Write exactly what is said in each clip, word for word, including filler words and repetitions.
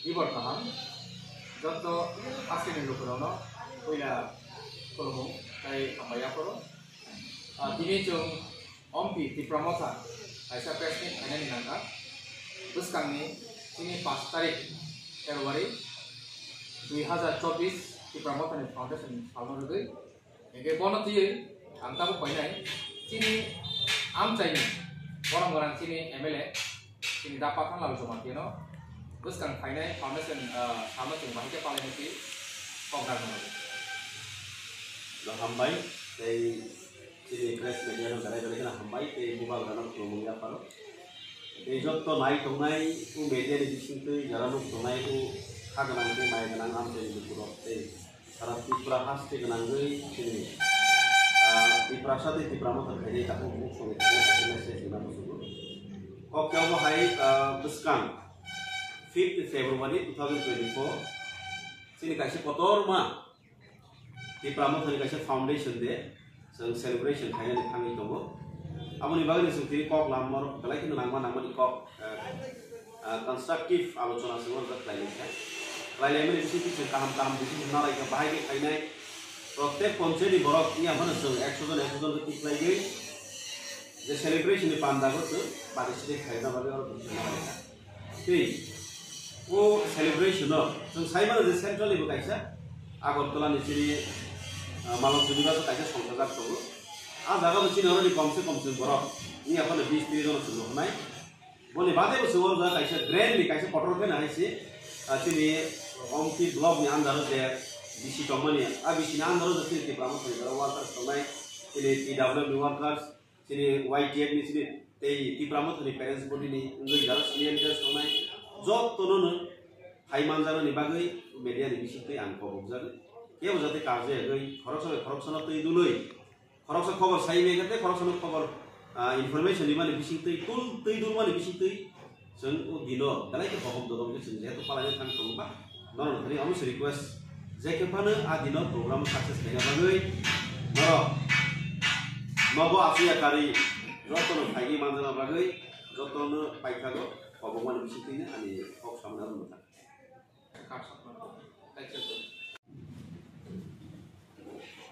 Gibor kaham, joto aswkni lukurokno puila khulumung tei hambai yapharo. Ah, tini chwng Ompi Tipra Motha kaisa press meet khainani nangkha. Bwskangni chini pash tarik February dui hazar chobbish Tipra Mothani foundation salno rwgwi. Hingke bono twiwi ang tabuk painai chini amchaini borok gwnang chini M L A chini da Pathanlal Jamatia no bwskang phainai foundation, ah, salno chwng bahai khe palainai twi kok dak mano. No hambai tei chini press media no belai belai kheno hambai tei bubagra no khulumung yapharo. Tei jotto nai tongnai o media ni bisingtwi jara nuk tongnai o kha gwnang tei mai gwnang amchaini lukurok tei sara Tripura haste gwnangwi chini, ah, Tiprasa tei Tipra Motha khainai takhuk bukhuk songwi thangna message rwna muchungo. Kok khe obo hai, ah, bwskang fifth February two thousand twenty-four chini kaisa kotorma Tipra Mothani kaisa foundation day, chwng celebration khainani thangwi tongo. Aboni bagwino chwng tini kok lam borok belai kheno nangma nangmani kok, eh, eh, constructive alochona chwng orok khlailai kha. Khlailaimani bisingtwi chwng kaham kaham decision nalaikha, bahai khe khainai. Protek ponchayni borok wngya phano chwng ekso jon ekso jon khe tikhlaigwi je celebration ni pandago chwng participate khlaina bagwi orok decision nalaikha. Tei o celebration no chwng sai mano je central ni bo kaisa Agartala ni chini, ah, Malong Chunibasa kaisa songchajak tongo. A jaga bo chini oroni kom se kom chwng borok wngya phano bis tris jon chwng rwnai. Boni bade bo chwng o jaga kaisa grand ni kaisa kotor khe nai se, ah, chini Ompi block ni under o je B C tongmani, a B C ni under o je chini Tipra Mothani workers tongnai, chini T W F ni workers, chini Y T F ni chini tei Tipra Mothani parents body ni wngwi jara senior leaders tongnai, jotono no hai manjaro ni bagwi media ni bisingtwi ang kobokjagwi. Kebo jate karjagwi khoroksa bai khoroksa no twi dului, khoroksa khobor sai mega tei khoroksa no khobor, ah, information ni mani bisingtwi tul twi dul mani bisingtwi Chwng o dino belai khe bohok dodok khe chwng jehetu palai thang tongo ba, norok thani omo se request je khe phano a dino program success khaina bagwi norok nogo aswk ya karwi jotono phaigwi manjana bagwi jotono paithago kobokmani bisingtwino ani kok samna rwna thang.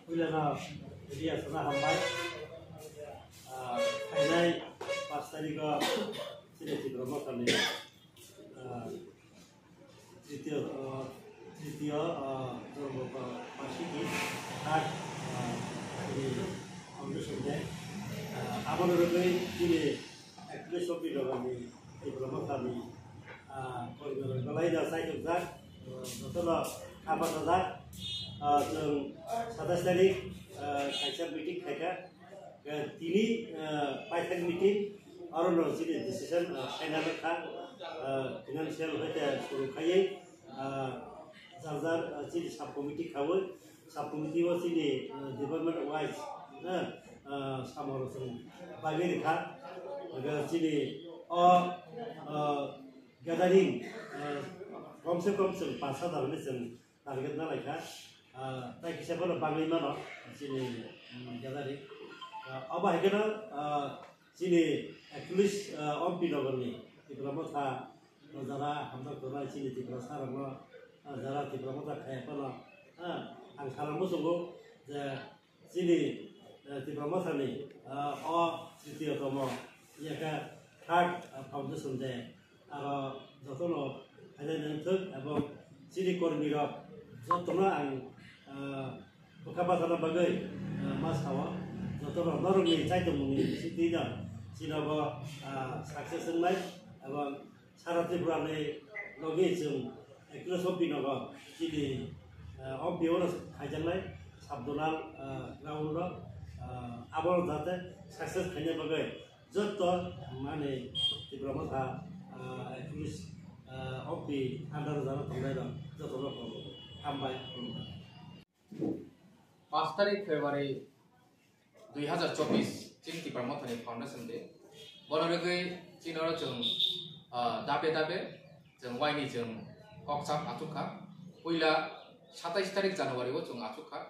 Puilano media sana hambai. Ah, phainai pas tarikh o chini Tipra Mothani, ah, tritiyo, ah, tritiyo, ah, jormo, ah, basiki third, ah, chini foundation day. Ah, aboni rwgwi chini Actually, Sopi Dogani, Tipra Mothani, ah, kormi rok belai no chaitok jak, ah, jotono kha pacha jak, ah, chwng satais tarik, ah, kaisa meeting khaikha, ah, tini, ah, paithak meeting, aro no chini decision, ah, final kha, ah, financial hoite suru khaiwi, ah, jar jar, ah, chini sub committee khawi, Sub committee o chini, uh, department wise, uh, uh, samoro chwng bagwi rikha. Aga chini o, uh, gathering, uh, kom se kom chwng panch hajar hinwi chwng target nalaikha. Uh, tai kisa bono bagwi mano chini, um, gathering. Uh, obo hai kheno, uh, chini ekchollish, uh, Ompi Nogor ni Tipra Motha O jara hamjak tongnai chini Tiprasa rokno, ah, jara Tipra Motha khaya phano, ah, ang salang muchungo je chini, eh, Tipra Mothani, ah, o tritiyo tomo, yakha third, ah, foundation day, aro jotono phainai nangthok, ebong chini kormi rok jotono ang, ah, bwkha bachana bagwi, ah, ma sao, jotono norokni chaitongmungni bisingtwino chinobo, ah, success wngnai, ebong Sara Tripura ni logi chwng Ekro Sopi nogo chini, eh, O P O no khaijaknai sub zonal, eh, ground o, eh, abo jate success khaina bagwi joto mani Tipra Motha, eh, Ekro, eh, O P under jana tongnai rok joto no hambai. Pas tarik February dui hazar chobbish chini Tipra Mothani Foundation Day. Bono rwgwi chini oro chwng, ah, dabe dabe chwng waini chwng kokchap achukha. Puila satais tarik January o chwng achukha.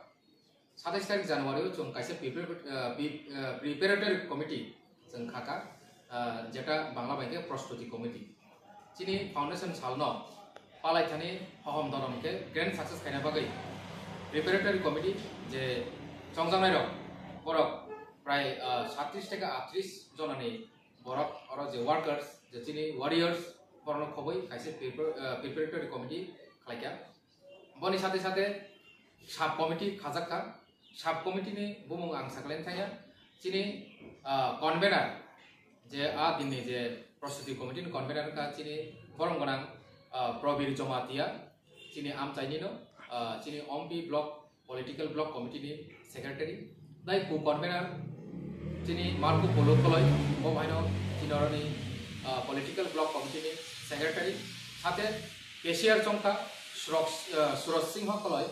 Satais tarik January o chwng kaisa prepar-, ah, pre-, ah, preparatory committee chwng khaka, ah, jeta Bangla bai khe Prostuti Committee. Chini foundation salno Kalaithani hohom dorom khe grand success khaina bagwi preparatory committee je chongjaknairok, borok prai satris theke atris jonani borok, oro je workers, je chini warriors, borokno khobwi kaisa preparatory committee khlaikha. Boni sate sate sub committee khajakha. Sub committee ni bumung ang saklen thaya. Chini convener, je a dinni je prostuti committee ni convener ka chini borom gwnang Probir Jomatia, chini amchaini no, chini Ompi block political block committee ni secretary, tai co convener chini Marco Polo Koloi, bo baino chini oroni political block committee ni secretary, sate cashier chongkha Suraj Singha Koloi,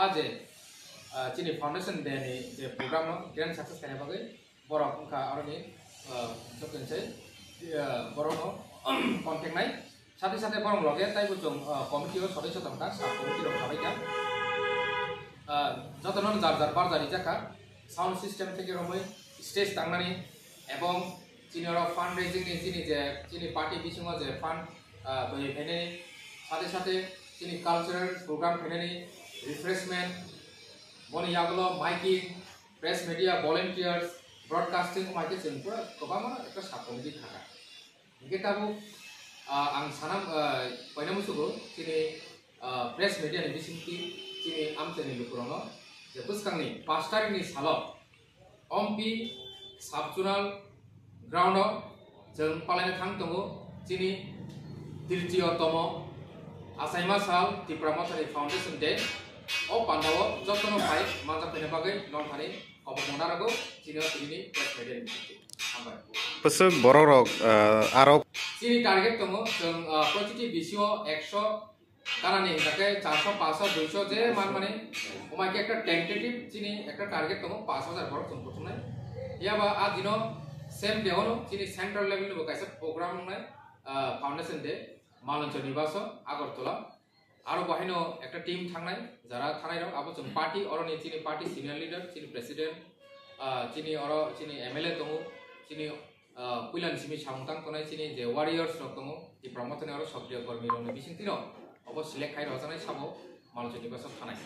a je chini foundation day ni je program no grand success khaina bagwi borok wngkha aroni jotonisai borokno contact nai. Sate sate borok loge taibo chwng committee o sodosyo tongkha, sub committee rok khabaikha. Jotono jar jar barja rijakha, sound system theke romwi stage tangnani ebong chini oro fundraising ni chini je chini party bisingo je fund twi phainani, sate sate chini cultural program khainani, refreshment, boni yagulo miking, press media, volunteers, broadcasting, omo hai khe chwng pura kwbangma ekta sub committee thangkha. Hinkhe tabuk ang sana koina musugo chini press media ni bisingtwi chini amchaini lukurokno je bwskangni pash tarikni salo Ompi sub zonal ground o chwng palaina thang tongo chini tritiyo tomo achaima sal Tipra Mothani Foundation Day. O pandao jotono phai manjak phaina bagwi nongthani khobor mona rwgo chini o tini press media ni bisingtwi. Hambai. Bwswk borok rok aro chini target tongo chwng protiti bisio ekso ganani hinkhe charso, paso, duiso je man mani omai khe ekta tentative chini ekta target tongo, pash hajar borok chwng kuthumnai. Yaba a dino same day ono chini central level ni bo kaisa program wngnai, foundation day, Maloncho Nibaso, Agartala. Aro bahaino ekta team thangnai, jara thanai rok abo chwng party, oroni chini party senior leader, chini president, chini oro chini M L A tongo, chini puilani simi samung tang tongnai chini je warriors rok tongo, Tipra Mothani oro sokriyo kormi rokni bisingtwino obo select khai rwjaknai sabo Maloncho Nibaso thanai.